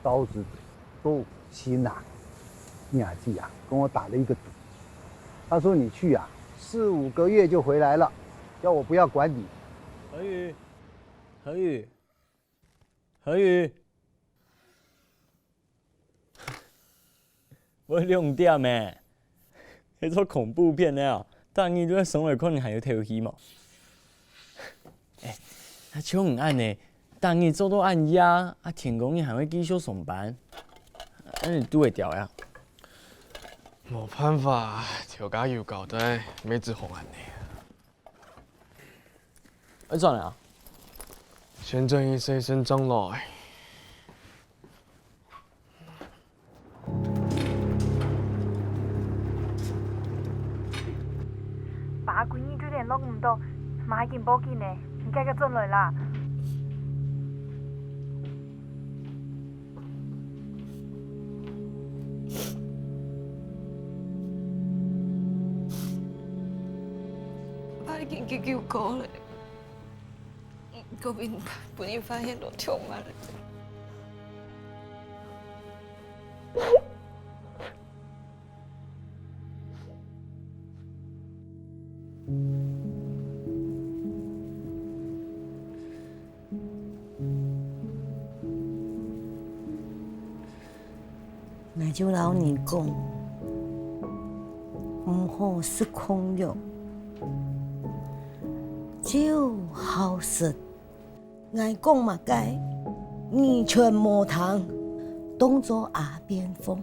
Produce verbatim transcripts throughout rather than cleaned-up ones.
刀子都去拿。你还记啊？跟我打了一个赌，他说你去啊，四五个月就回来了，叫我不要管你。何宇，何宇，何宇，我两点欸，迄做恐怖片呢哦，大二都在生活看你还有头绪无？ 欸，啊，像你恁呢，逐日做到恁夜，啊，天光日還會繼續上班，恁呢堵會牢呀？無辦法，頭家有交代，乜只好恁呢。愛轉啊？先轉去洗身轉來。 爸，幾日就聯絡毋到，媽已經報警了，你遽遽轉來啦！爸已經急救過了，過分分人發現到痛啊！ 𠊎就摎你講，毋好食空藥，就好食。 𠊎講麼个，你全無聽，當做阿變瘋。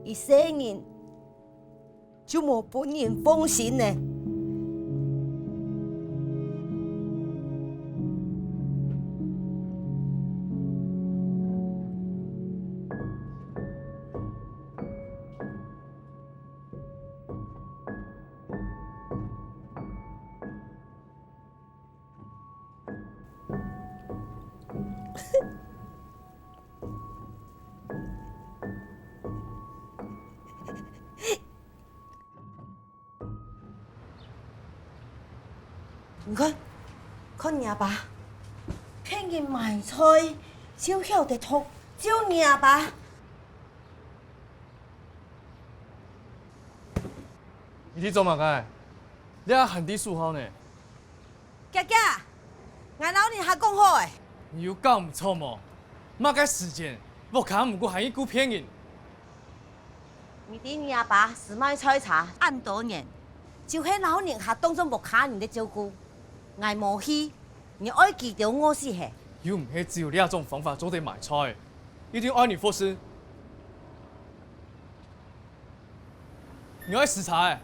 一世人就無分人放心呢。 你看，看你阿爸，騙人買菜，就曉得讀，就你阿爸。你在做麼个？你還在數學呢？ 姐姐，𠊎摎你還講好欸。你有搞毋著無？麼个時節，屋下毋過還一股騙人。你知你阿爸係賣菜茶恁多年，就係摎人客當做屋下人个照顧。𠊎無去，你愛佢兜餓死係？又毋係只有這種方法做得賣菜，一定愛你服侍。 你愛駛差欸？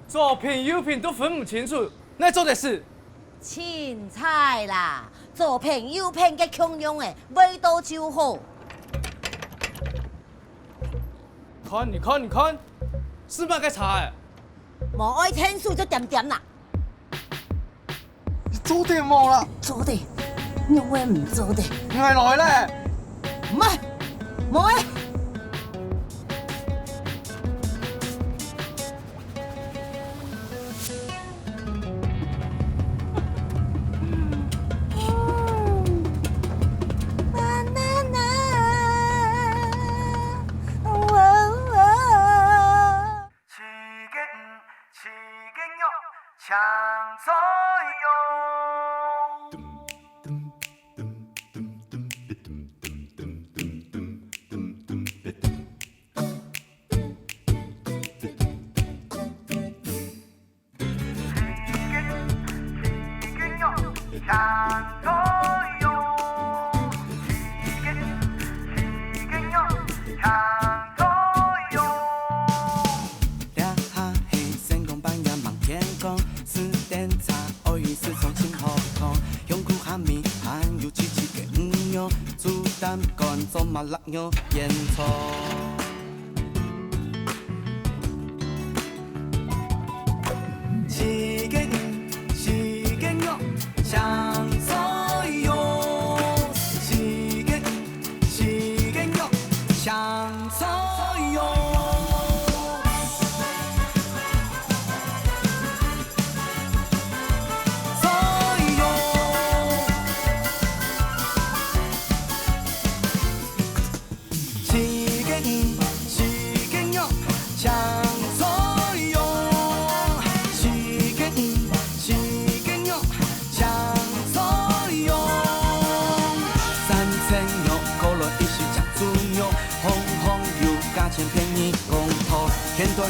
左片右片都分毋清楚，哪做得駛？凊彩啦，左片右片个共樣欸，味道就好。看，你看，你看，駛麼个差欸？無愛𢯭手就恬恬啦。 你做得無啦？做得，仰會毋做得？𠊎來咧！毋愛，無愛。這下係成功半夜望天光，食點茶，愛食草真好看，香菇蝦米，還有脆脆个魚肉，煮擔乾做麻辣肉煙腸。 四个魚，四个肉，香菜肉。四个魚，四个肉，香菜肉。菜肉。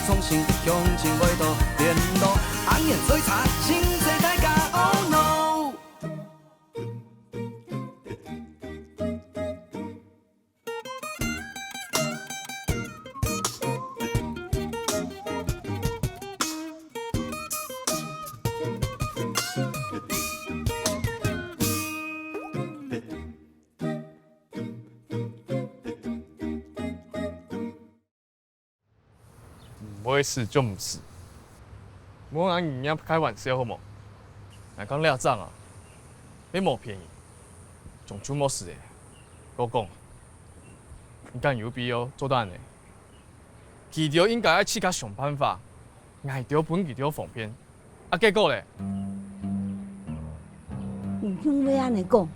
重新向前回头，变到阿年最差，请随大家。Oh no！毋會使就毋使，莫拿人家開玩笑好無？𠊎講這種啊，也無便宜，終究無使个。𠊎講，你敢有必要做到恁呢？佢兜應該愛自家想辦法，𠊎兜分佢兜方便。 啊，結果咧？你仰會恁呢講？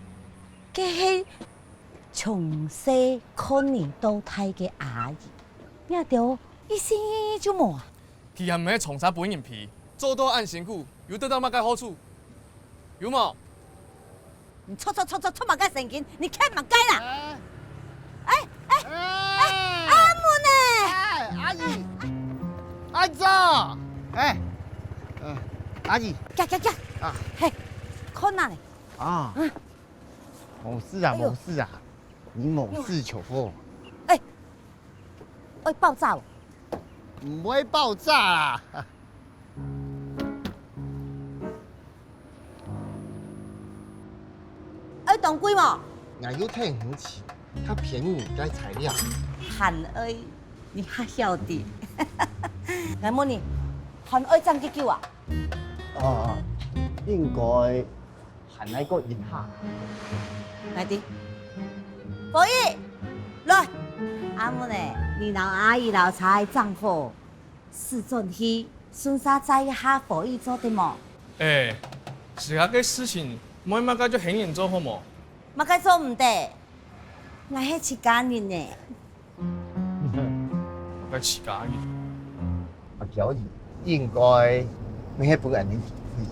該係從細看你到大个阿姨，你兜一心一意就無啊？佢還毋係長沙分人批，做到恁辛苦，有得到麼个好處？有無？ 你出出出出出麼个神經？你譴麼个啦？哎哎哎，阿姆呢？哎，阿姨，阿姨早，哎，呃，阿姨，行行行，啊，嘿，看哪咧？啊，嗯，無事啊，哎喲，無事啊，你無事就好。哎，會爆炸哦？毋會爆炸啦。 愛當貴無？𠊎有聽毋起，較便宜个材料。還愛，你還曉得。𠊎問你，還愛整幾久啊？哦，應該還愛過一下。來滴，火姨，來，阿姆呢？你摎阿姨摎車整好， 駛轉去，順續載一下火姨做得無？哎，自家个事情，莫麼个就喊人做好無？麼个做毋得？𠊎係自家人呢。麼个自家人？阿嬌姨，應該毋係分恁呢機會，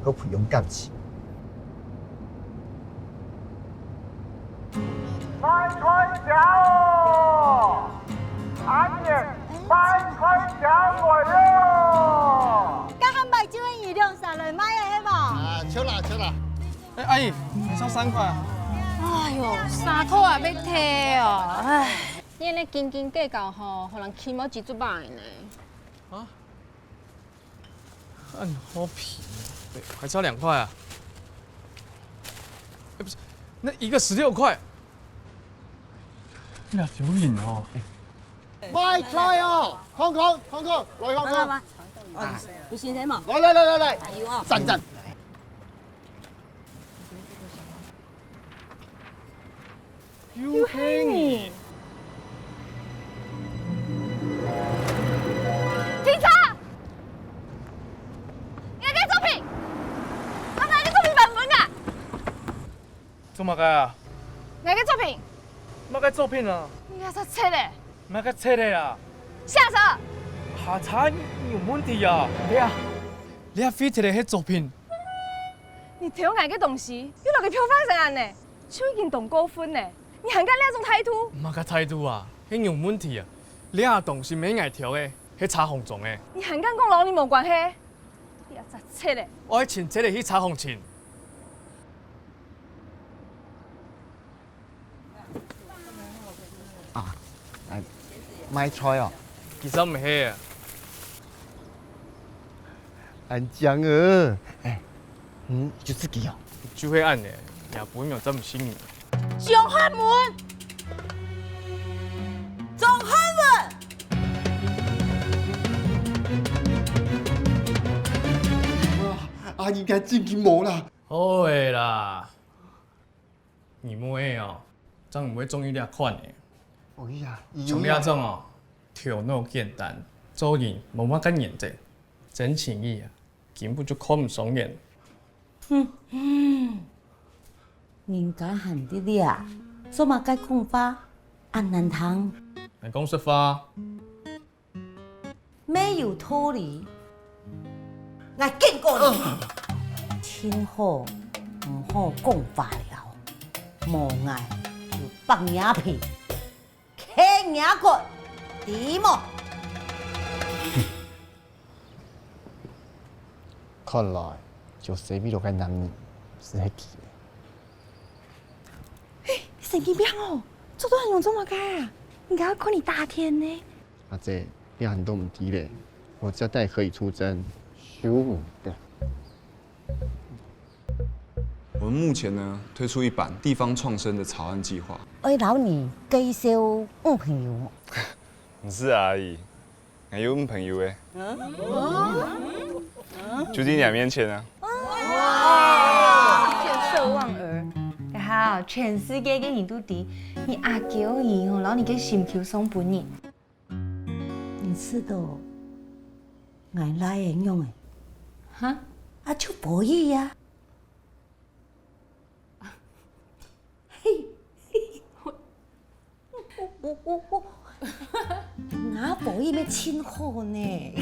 好培養感情。 買菜食哦！阿年，買菜食來哦！該下擺就係你兩儕來買个係無？啊，著啦，著啦。哎，阿姨，還差三塊啊。哎喲，衫褲也愛退哦，唉。你恁呢斤斤計較吼，予人起毛雞做白呢。啊？ 恁好皮，哎，還差兩塊啊！哎，不是，那一個十六塊。那有影哦。買菜哦，看看看看，來看看。來，來，來。哦，你先生嘛。來來來來來，哎喲。讚讚。 又係你！停車！𠊎个作品！阿姆，𠊎个作品還分𠊎！做麼个啊？𠊎个作品！麼个作品啊？你這隻賊仔！麼个賊仔啊？下車！下車，你有問題啊！哎呀，這廢鐵个係作品！ 你偷𠊎个東西，又摎佢漂白成恁呢，就已經當過分呢，你還敢這種態度？麼个態度啊？係你有問題啊！這東西毋係𠊎偷个，係車行裝个。你還敢講摎你無關係？你這隻賊仔！𠊎愛尋賊仔去車行尋。 啊，哎，買菜哦。其實毋係啊。恁靚哦，哎，嗯，就自己哦。就係恁呢，也毋會有這麼幸運。張漢文，張漢文。啊，啊，應該真个無啦。好个啦。 你妹哦，正毋會中意這款个。哎呀，像這種哦，頭腦簡單，做人無麼个原則，真情義啊，根本就看毋上眼。哼哼，人家還在這，做麼个講話恁難聽？來講實話。 乜有道理。𠊎警告你，聽好毋好講話了，無𠊎就剝若皮，剋若骨，知無？看來，就係為了該男人，係佢。神經病哦！做到恁樣做麼个啊？人家要看你大天呢。阿姐，你還都毋知咧，我家代可以出征，輸毋得。我们目前呢推出一版地方创生的草案计划，愛摎你介紹女朋友。毋係啊，阿姨，還有女朋友誒。就在你面前啊。見色忘友。這下全世界个人都知，你阿嬌姨吼，摎你个心臼送分人。你知道𠊎倈仔仰仔？哈？啊，就無意啊。 嘿，我我我我，吾婆姨乜盡好呢。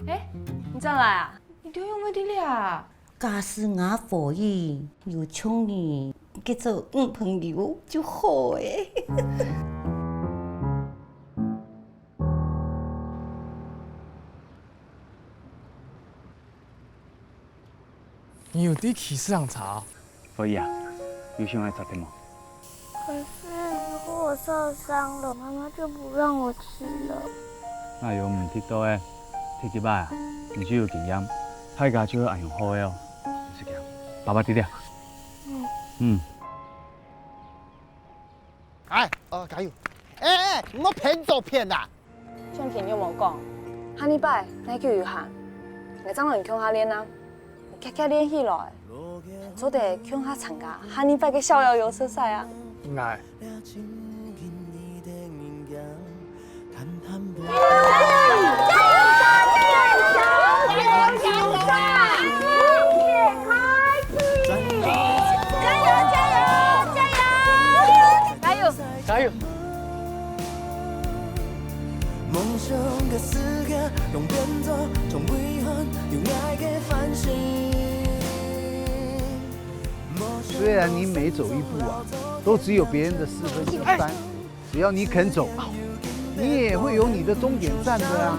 哎，你轉來啊？你仰會在這啊？假使吾婆姨有像你，結做女朋友就好誒。 你有在騎自行車？可以啊，有想愛插電無？可是如果我受傷了，媽媽就不讓我騎了。那有毋得到誒，第一擺啊，你就有經驗，大家就會恁樣好誒哦。毋使驚，爸爸在這。嗯。嗯。 哎，哦，加油！哎哎，毋好騙左騙啦！像朋友無講，下禮拜耐久有閒，𠊎正來共下練啊，遽遽練起來，做得共下參加下禮拜个逍遙遊說賽啊。來。 加油！加油！加油！加油！夢想个世界，用變做從遺憾，用愛个反省。虽然你每走一步啊，都只有别人的四分之三，只要你肯走，你也会有你的终点站的啊。